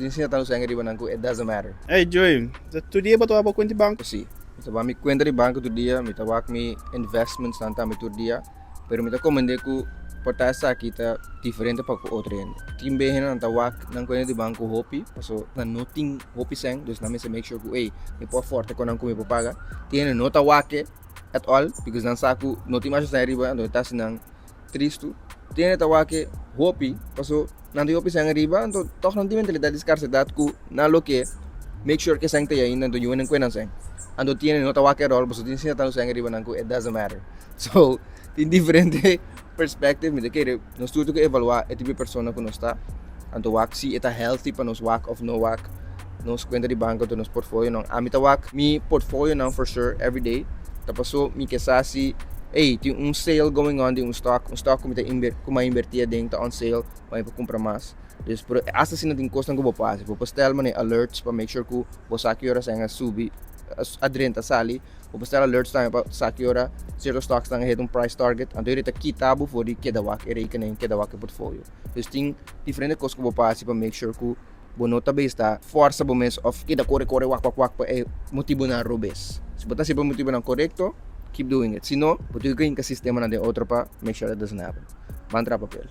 Tin siña tantu sèn riba nan ku it doesn't matter. Hey Joey, ta tur dia bo ta wak bo kuenta di banko? Si, mi ta wak mi kuenta di banko tur dia, mi ta wak mi investments nan tambe tur dia, pero mi ta komende ku por ta esaki ta diferente pa ku otro hende. Tin be hende nan ta wak nan kuenta di banko hopi, paso nan no tin hopi sèn, dus nan mester make sure ku ey, mi por aforte kon nan ku mi por paga. Tin hende no ta wak e at all, because nan sa ku no tin masha sèn riba, anto e ta hasi nan tristu. Tin hende ta wak e hopi, paso Nan tin hopi sèn ariba, anto tòg nan tin mentalidat di skarsedat ku nan lo ke make sure ke sèn ta ei ainda, anto yunan kue nan sèn. Anto tin hende no ta wak e ròl pasobra tin asina tantu sèn ariba nan ku it doesn't matter. So, tin diferente perspective, mi ta kere nos tur tin ku evaluá e tipo di persona ku nos ta, anto wak si e ta healthy pa nos wak òf no wak nos kuenta di banko anto nos portfolionan. Ami ta wak mi portfolionan for sure everyday, ta paso mi ke sa si ey tin un sale going on di un stock, un stock ku mi ta ku mi a inverti aden ta on sale pa mi por kumpra mas. Dus pero asta asina tin kosnan ku bo por hasi, bo por stel manera alerts pa make sure ku bo sa ki ora esei a subi a drenta sali, bo por stel alerts tambe pa sa ki ora sierto stocks nan a hit un price target, anto ta kita bo for di keda wak e rekening, keda wak e portfolio. Dus tin diferente kos ku bo por hasi pa make sure ku bo no ta bes ta forsa bo mes of keda kore kore wak wak wak pa e motibunan robes. Si bo ta hasi pa e motibunan korekto, keep doing it. Si no, bo tin ku hinka sistemanan den otro pa make sure that doesn't happen. Ban traha papel.